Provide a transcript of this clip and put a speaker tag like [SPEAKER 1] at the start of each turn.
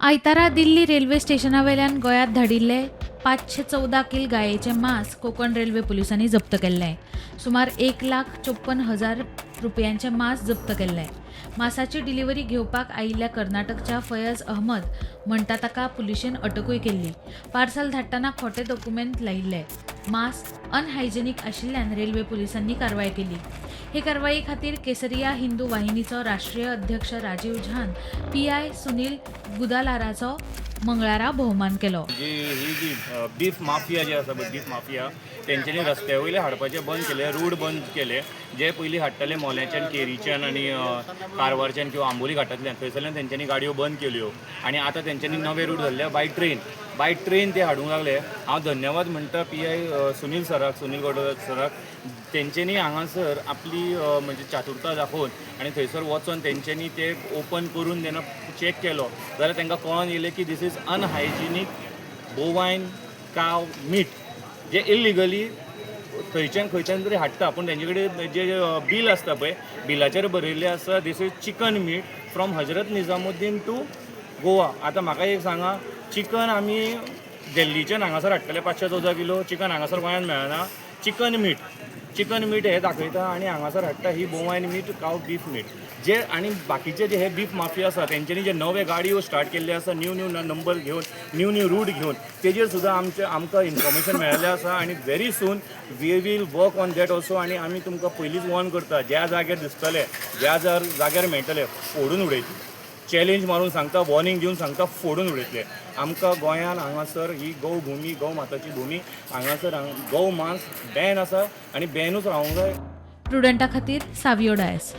[SPEAKER 1] आयतारा दिल्ली रेल्वे स्टेशना वेल्यान गोंयांत धाडिल्ले 514 कील गायेचें मांस कोंकण रेल्वे पुलिसांनी जप्त केल्लें. सुमार 1,54,000 रुपयांचें मांस जप्त केल्लें. मांसाची डिलिव्हरी घेवपाक आयिल्ल्या कर्नाटकच्या फयज अहमद म्हणटा ताका पुलिशेन अटकूय केल्ली. पार्सल धाडटना खोटे दोकुमेंत लायिल्ले. मांस अनहायजेनीक आशिल्ल्यान रेल्वे पुलिसांनी कारवाय केली. हे कारवाये खातीर केसरिया हिंदू वाहिनीचो राष्ट्रीय अध्यक्ष राजीव झान, पीआय सुनील गुदालाराचो मंगळारा भोवमान केलो.
[SPEAKER 2] जी ही जी बीफ माफिया जे आसा पळय, बीफ माफिया तेंच्यांनी रस्त्या वयले हाडपाचें बंद केलें, रूट बंद केले. जे पयलीं हाडटाले मोल्याच्यान, केरीच्यान आनी कारवारच्यान किंवा आंबोली घाटांतल्यान, थंयसरल्यान तेंच्यांनी गाडयो बंद केल्यो आनी आतां तेंच्यांनी नवे रूट धरले. बाय ट्रेन ते हाडूंक लागले. हांव धन्यवाद म्हणटा पीआय सुनील सराक, सुनील गौडर सराक. तेंच्यांनी हांगासर आपली म्हणजे चातुरता दाखोवन आनी थंयसर वचोन तेंच्यांनी ते ओपन करून जेन्ना चॅक केलो जाल्यार तांकां कळोन येयलें की this is unhygienic bovine cow meat, J illegally थंयच्यान खंयच्यान तरी हाडटा, पूण तेंचे कडेन जे बील आसता पळय, बिलाचेर बरयल्लें आसा, "This is chicken meat from Hazrat Nizamuddin to Goa." आतां म्हाका एक सांगा, चिकन आमी दिल्लीच्यान हांगासर हाडटले 514 किलो चिकन? हांगासर गोंयांत मेळना चिकन मीट. चिकन मीट हे दाखयता आनी हांगासर हाडटा ही bovine meat, cow beef meat जे. आनी बाकीचे जे हे बीफ माफिया आसा, तेंच्यांनी जे नवे गाडयो स्टार्ट केल्ले आसा, न्यू न्यू नंबर घेवन, न्यू न्यू रूट घेवन, तेजेर सुद्दां आमचे आमकां इन्फॉर्मेशन मेळ्ळें आसा आनी very soon we will work on that also. आनी आमी तुमकां पयलींच वॉर्न करता, ज्या जाग्यार दिसतले, ज्या जाग्यार मेळटले, फोडून उडयतले. चॅलेंज मारून सांगता, वॉर्निंग दिवन सांगता, फोडून उडयतले. आमकां गोंयान हांगासर ही गौ भुमी, गौ माताची भुमी, हांगासर गौ मांस बॅन आसा आनी बॅनूच रावंक जाय.
[SPEAKER 1] प्रुडंटा खातीर सावियो डायस.